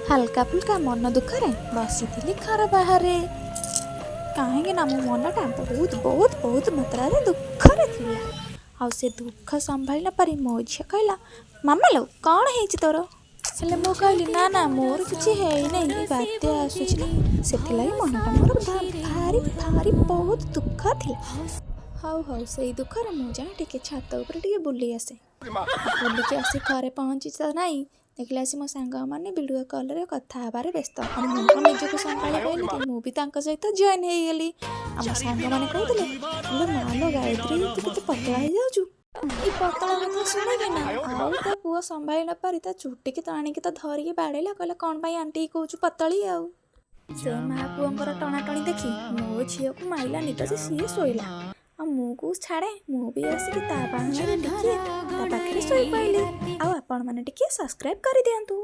ହାଲକା ଫୁଲକା ମନ ଦୁଃଖରେ ବସିଥିଲି ଘର ବାହାରେ, କାହିଁକି ନା ମୋ ମନଟା ବହୁତ ବହୁତ ବହୁତ ମାତ୍ରାରେ ଦୁଃଖରେ ଥିଲା। ଆଉ ସେ ଦୁଃଖ ସମ୍ଭାଳି ନପାରି ମୋ ଝିଅ କହିଲା, "ମାମା ଲୋ, କ'ଣ ହେଇଛି ତୋର?" ହେଲେ ମୁଁ କହିଲି, "ନା ନା, ମୋର କିଛି ହେଇନାହିଁ। ବାତ୍ୟା ଆସୁଛି ନା, ସେଥିଲାଗି ମନଟା ମୋର ଭାରି ଭାରି ବହୁତ ଦୁଃଖ ଥିଲା।" ହଉ ହଉ, ସେଇ ଦୁଃଖରେ ମୁଁ ଯାଏ ଟିକେ ଛାତ ଉପରେ ଟିକେ ବୁଲି ଆସେ। ବୁଲିକି ଆସି ଘରେ ପହଞ୍ଚି ତ ନାହିଁ, ଦେଖିଲା ଆସି ମୋ ସାଙ୍ଗମାନେ ଭିଡ଼ିଓ କଲ୍ରେ କଥା ହେବାରେ ବ୍ୟସ୍ତ। ଆଉ ମୁଁ କ'ଣ ନିଜକୁ ସମ୍ଭାଳି ପାଇଲି କି? ମୁଁ ବି ତାଙ୍କ ସହିତ ଜଏନ୍ ହେଇଗଲି। ଆମ ସାଙ୍ଗମାନେ କହୁଥିଲେ, "ଲୋ ମା ଲୋ ଗାୟତ୍ରୀ, ତୁ କେତେ ପତଳା ହେଇଯାଉଛୁ।" ଏଇ ପତଳା କଥା ଶୁଣିକି ନା ଆଉ ତା ପୁଅ ସମ୍ଭାଳି ନପାରି ତା ଚୁଟିକି ତ ଆଣିକି ତ ଧରିକି ବାଡ଼େଇଲା। କହିଲା, "କ'ଣ ପାଇଁ ଆଣ୍ଟିକି କହୁଛୁ ପତଳି?" ଆଉ ସେ ମା ପୁଅଙ୍କର ଟଣାଟଣି ଦେଖି ମୋ ଝିଅକୁ ମାଇଲା ନିଦ ଯେ ସିଏ ଶୋଇଲା। ଆଉ ମୁଁ କୋଉ ଛାଡ଼େ? ମୁଁ ବି ଆସିକି ତା ବାହାନାରେ ଟିକେ ତା ପାଖରେ ଶୋଇପଡ଼ିଲି। ଆଉ ଆପଣମାନେ ଟିକେ ସବସ୍କ୍ରାଇବ୍ କରିଦିଅନ୍ତୁ।